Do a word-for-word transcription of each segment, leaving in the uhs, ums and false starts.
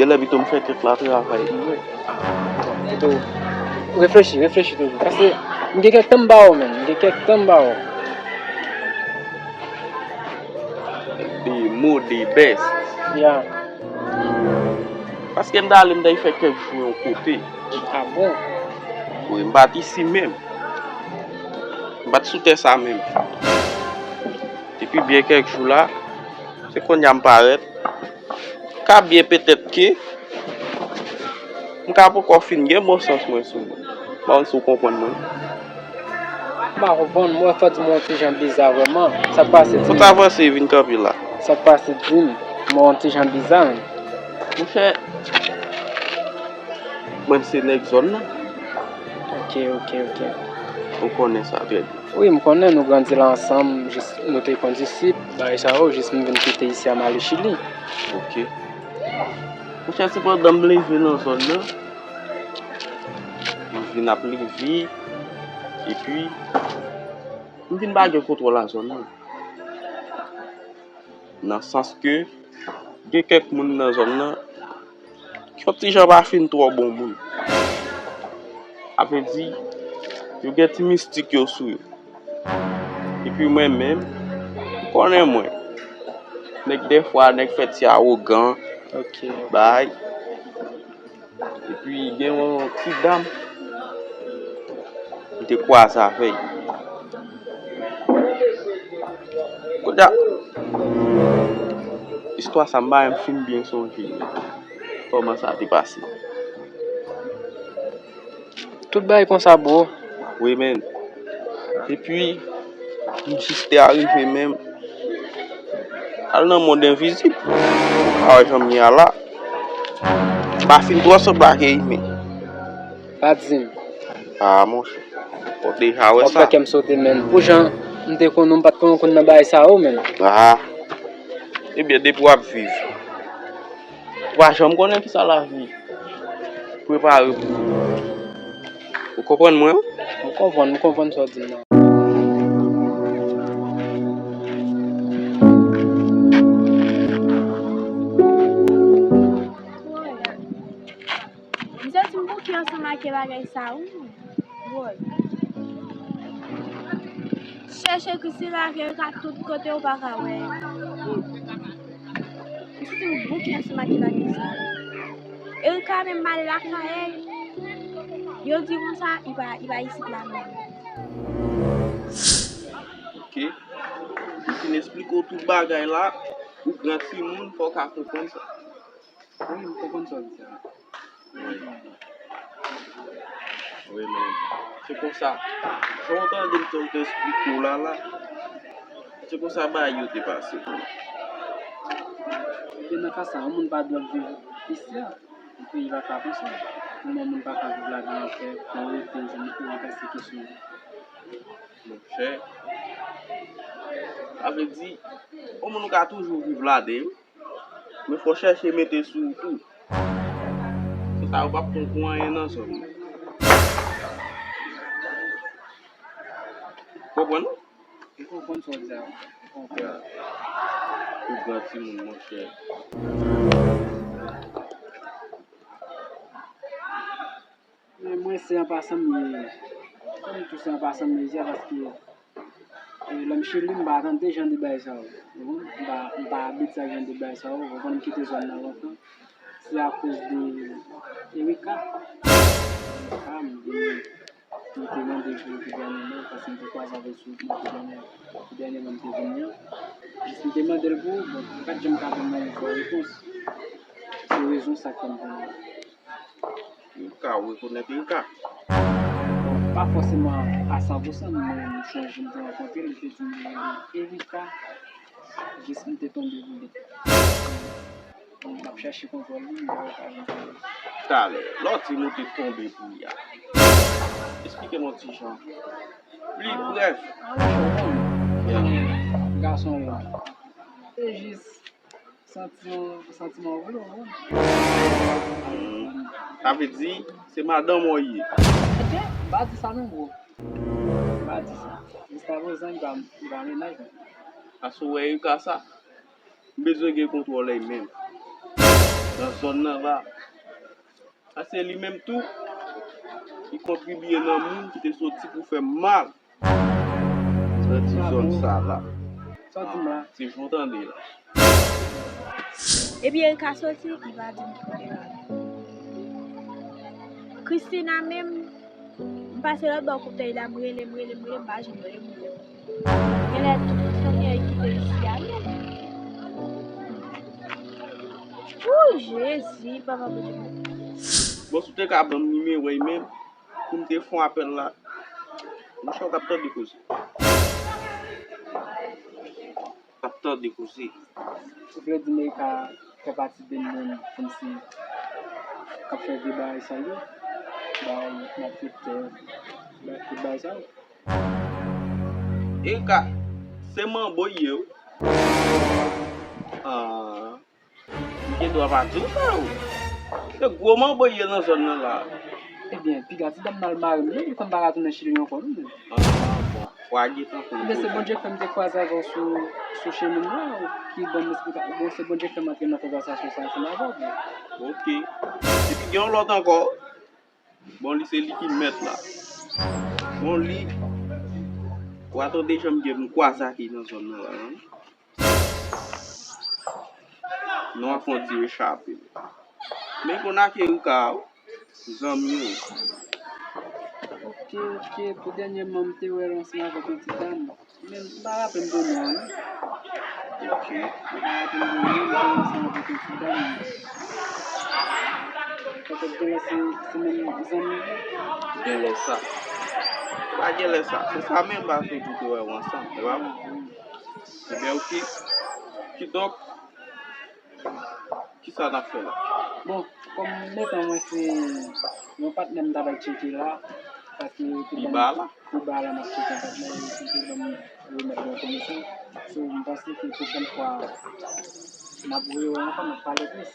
Genlè pito m fè tèt la travay pou mwen. Pito reflechi, reflechi toujou. Paske m gen kèk tan m ba w, menm. M gen kèk tan m ba w. De mo, de bèz. Ya. Paske m t ale, m t al fè kèk jou yon kote. A bon? Wi, m pa t isi menm. M pa t sou tè sa menm. Depi byen kèk jou la, se kounye a m parèt. Ka byen petèt ke m ka poko fin gen bon sans mwen sou mwen. M pa konn si w konprann mwen. M pa konprann, m wè Fadima yon ti jan biza vrèman. Sa k pase, di m? Ou t avanse vin kanpe la. Sa k pase, di m? M wè yon ti jan biza, menm. Monchè, mwen se nèg zòn nan. Ok, ok, ok. Ou konnen sa trè byen. Wi, m konnen nou grandi la ansanm, jis nou te kondisip, bagay sa yo, jis m vin kite isi a m ale Chili. Ok. Monchè, se pandan m leve nan zòn nan, m vin ap leve, epi m vin pa gen kontwòl a zòn nan. Nan sans ke gen kèk moun nan zòn nan ki yon ti jan pa fin twò bon moun. Sa vle di, yo gen ti mistik yo sou yo. Epi mwen menm, ou konnen mwen. Nèg dèfwa, nèg fè ti awogan. Ok. Bay. Epi gen yon ti dam, m te kwaze avè l. Kounye a, istwa sa m pa menm fin byen sonje kòman sa te pase. Tout bagay konsa, bro. Wi, men. Epi, m jis te arive menm. Al nan mond envizib. Ou pa wè jan m ye a la. M pa fin twò sanble ak imen. Pa di m. Ah, monchè. Ou deja wè sa. W ap fè kè m sote, men. Pou jan m te konn ou, m pa t konn konn nan bagay sa yo, men. Ah. Ebyen, depi w ap viv, ou pa janm konnen kisa lavi prepare pou ou. Ou konprann mwen? M konprann, m konprann sa w di m nan. M santi m bouke ansanm ak bagay sa, wi. Woy. Chèche Kristina ke ka tout kote ou pa ka wè. M santi m bouke ansanm ak bagay sa. Erika menm m ale lakay, yo di konsa, li pa, li pa isit la menm. Ok. Li fin esplike w tout bagay la, ou gran timoun, fò w ka konprann sa. Wi, m konprann sa w di a. Wi. Wi, men se konsa. Jan w tande m te, te esplike w la, la, se konsa bagay yo te pase pou mwen. Ebyen, nan ka sa, yon moun pa dwe ap viv isi a. Yon peyi pa ka konsa. Kòman moun pa ka viv lavi anpè, pou rete, pou ranplase kesyon. Monchè, sa vle di, yon moun ou ka toujou viv ladan l, wi. Men fò chèche mete sou ou tou. Konsa yo p ap pran w pou anyen nan zòn nan. Konprann? Ou konprann sa w di a, wi. Ou konprann. Ou gran timoun, monchè. Men mwen se an pasan m ye. Kòm tou se an pasan m ye, se paske, e, lè m Chili, m pa tande jan de bagay sa yo. Ou konprann? M pa, m pa abitye ak jan de bagay sa yo. Ou konprann, m kite zòn nan lontan. Se akoz de Erika. Erika, m vin, m te mande pou li tou dènyèman, paske m te kwaze avè l sou wout mwen tou dènyèman, tou dènyèman m te vini an. Jis m te mande l pou ou, bon, li pa t janm ka ban mwen yon vrè repons. Se rezon sa k fè m vini an. Ou ka rekonèt Erika? Bon, pa fòseman a san pou san, men mwen menm, m sonje m te rankontre l, li te di m li rele Erika. Jis m te tonbe pou li. M ap chache kontwòl li, m pa wè pa janm kontwòl li. Talè, lè w di m ou te tonbe pou li a, esplike m yon ti jan pli brèf. Gason yo. Se jis Santiman, santiman vre, wi. Hmm. Sa vle di, se madanm ou ye. Ebyen, m pa di sa non, bro. M pa di sa. Jiskaprezan, li pa, li pa mennaj mwen. Paske w wè Erika sa, m bezwen gen kontwòl li menm. Nan zòn nan la, sa se li menm tou ki kontribye nan moun ki te soti pou fè m mal nan ti zòn sa la. Sa w di m la? Se jan w tande la. Epi Erika soti, li pa di m kote l ale. Christina menm, m pase lòt bò koutèy la, m rele, m rele, m rele, m pa janm rele, m rele. Genlè tout fanmi an kite isi a menm. Ooh, Jezi, papa Bondye. Bon, si w te ka ban m nimewo w menm, pou m te fè yon apèl la. Monchè, w t ap tande koze. T ap tande koze. Ou vle di m Erika fè pati de moun kòmsi k ap fè vye bagay sa yo? Bay malfektè, bay tout bagay sa yo? Erika, se manbo l ye wi. Ah, m gen dwa pa di w sa wi. Se gwo manbo l ye nan zòn nan la. Ebyen, piga ti dam nan al mare m, non, pou m pa ka tounen Chili ankò, non. Ah, bon. Fwa gen tankou. Ebyen, se Bondye k fè m te kwaze avè w sou, sou chemen m la, ou ki ban m esplika-, bon, se Bondye k fè m antre nan konvèsasyon sa ansanm avè w. Ok. Epi gen yon lòt ankò. Bon, li se li ki mèt la. Bon, li, w a tande jan m gen pou m kwaze ak li nan zòn nan la, non? Non, ap fè yon ti rechape. Men konn ak Erika, wi. Zanmi w. Ok, ok. Pou dènyèman, m te wè l ansanm avèk yon ti dam. Men m pa raple m de non an, non. Ok. M pa raple m de non an, m te wè l ansanm avèk yon ti dam. Petèt genlè se, se menm zanmi l ye. Genlè sa. Pa genlè sa. Se sa menm, paske ou te wè yo ansanm. Se pa vre? Ebyen, ok. Kidonk, kisa n ap fè la? Bon, kòm letan mwen se yon patnè m ta bay tcheke la, paske pi ba la, pi ba la m ap tcheke yon patnè, epi te ban m remèt yon komisyon. So, m panse ke pwochèn fwa, n ap rewè ankò, n ap pale plis.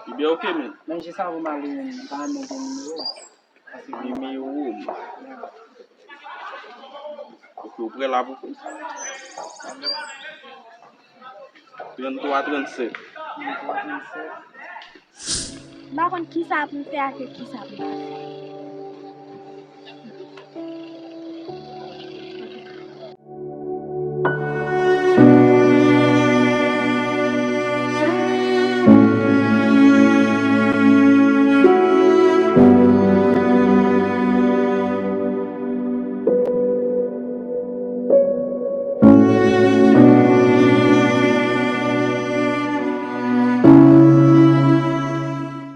Ebyen, ok, men. Men jis avan m ale, m ta renmen gen nimewo w. Nimewo m. Ok, ou prè la pou fè sa? Tranntwa trannsèt. M pa konn kisa pou m fè ak kisa pou m pa fè.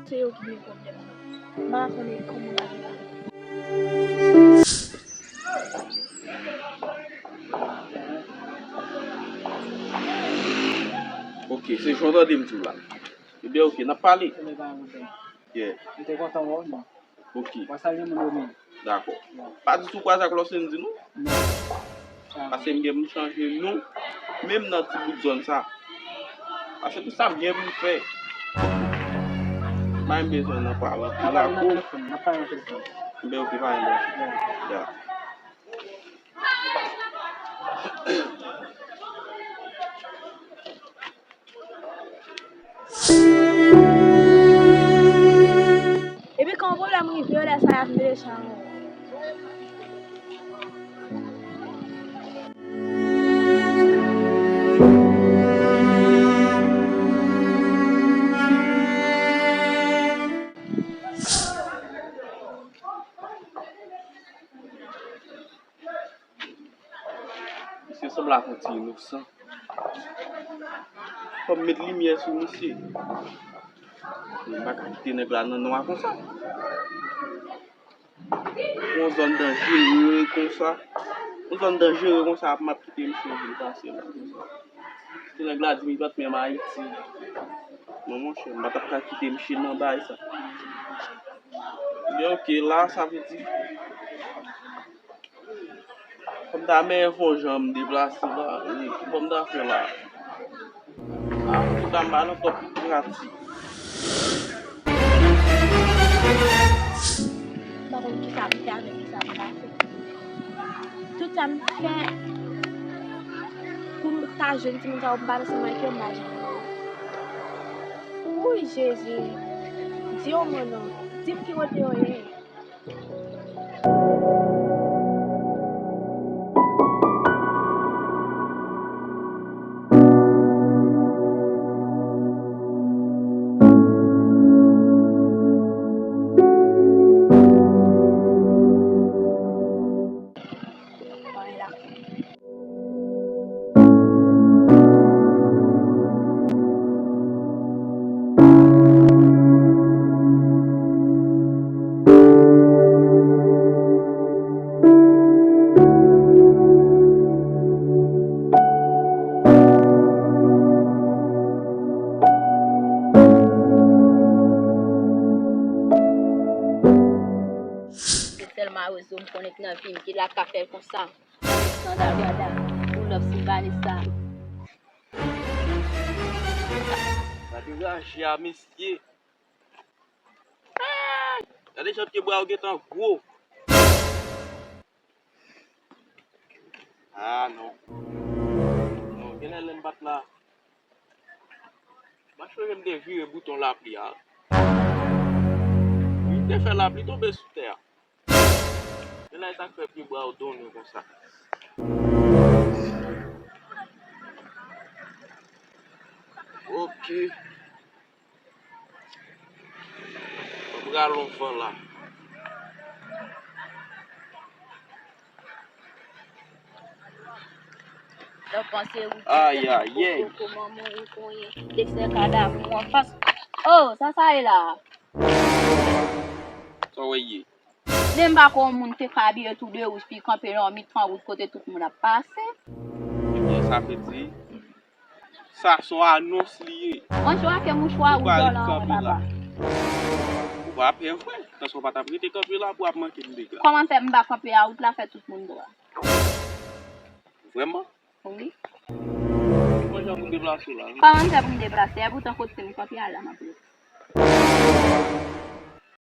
Se yo ki gen pwoblèm nan. M pa konnen kòman bagay la. Ok, se jan w tande m di w la. Ebyen, ok, n ap pale. Yeah. M te kontan wè w, non. Ok. W a salye moun yo menm. Dakò. Pa di si w kwaze ak Lòsendi non. Non. Paske m gen pou m chanje non, menm nan ti bout zòn sa. Paske tout sa m gen pou m fè. M pa menm bezwen nan pale anpil ak ou. N ap pale nan telefòn. Ebyen, ok, pa gen danje. Ya. Epi kan yon pwoblèm rive yo, lè sa y ap mele chan yo. Misye sanble ak yon ti inosan. Fò m met limyè sou misye. M pa ka kite nèg la nan nwa konsa. Yon zòn danjere konsa. Yon zòn danjere konsa, m ap kite misye vin pase la konsa. Si nèg la di m li pa t menm Ayiti. Non, monchè, m pa t ap ka kite misye nan bagay sa. Ebyen, ok, la, sa vle di, fò m ta menm fè yon jan m deplase la, e, fò m ta fè la. A, antouka, m pa nan kòb pratik. M pa konn kisa pou fè avèk kisa pou ta fè. Tout sa m fè pou m ta jwenn timoun sa yo, m pa t ansanm avèk yo, m pa jwenn yo. Wouy, Jezi, di yon mo non, di m ki kote yo ye. Se sèl mawozo m konnen k nan vi m ki la ka fè l konsa. Sandra Brada, pull up sou Vanessa. Gade raje a, mesye. Gade jan pye bra yo gentan gwo. Ah, non. Non, genlè lè m pa t la. M pa t chonje m te vire bouton lapli a. Wi, m te fè lapli tonbe sou tè a. Genlè sa k fè pye bra yo donnen konsa. Ok. Mwen pral yon van la. Nan panse ou te Ayayay. Koko manman ou konyen. Te fè kadavou anfas. Oh, sa sa ye la? Sa w wè ye? Men m pa kwè yon moun te ka abiye tou de wouj pi kanpe nan yon mitan wout kote tout moun ap pase. Ebyen, sa vle di, sa se yon anons li ye. Anchwa ke mouchwa wout dò la, mwen papa. Ou pa pè vre, paske w pa t ap rete kanpe la pou ap manke m dega. Kòman fè m pa kanpe a wout la fè tout moun dwa? Vrèman? Wi. Mwen jan pou deplase w la, wi. Kòman fè pou m deplase? E poutan kote m kanpe a la m ap rete.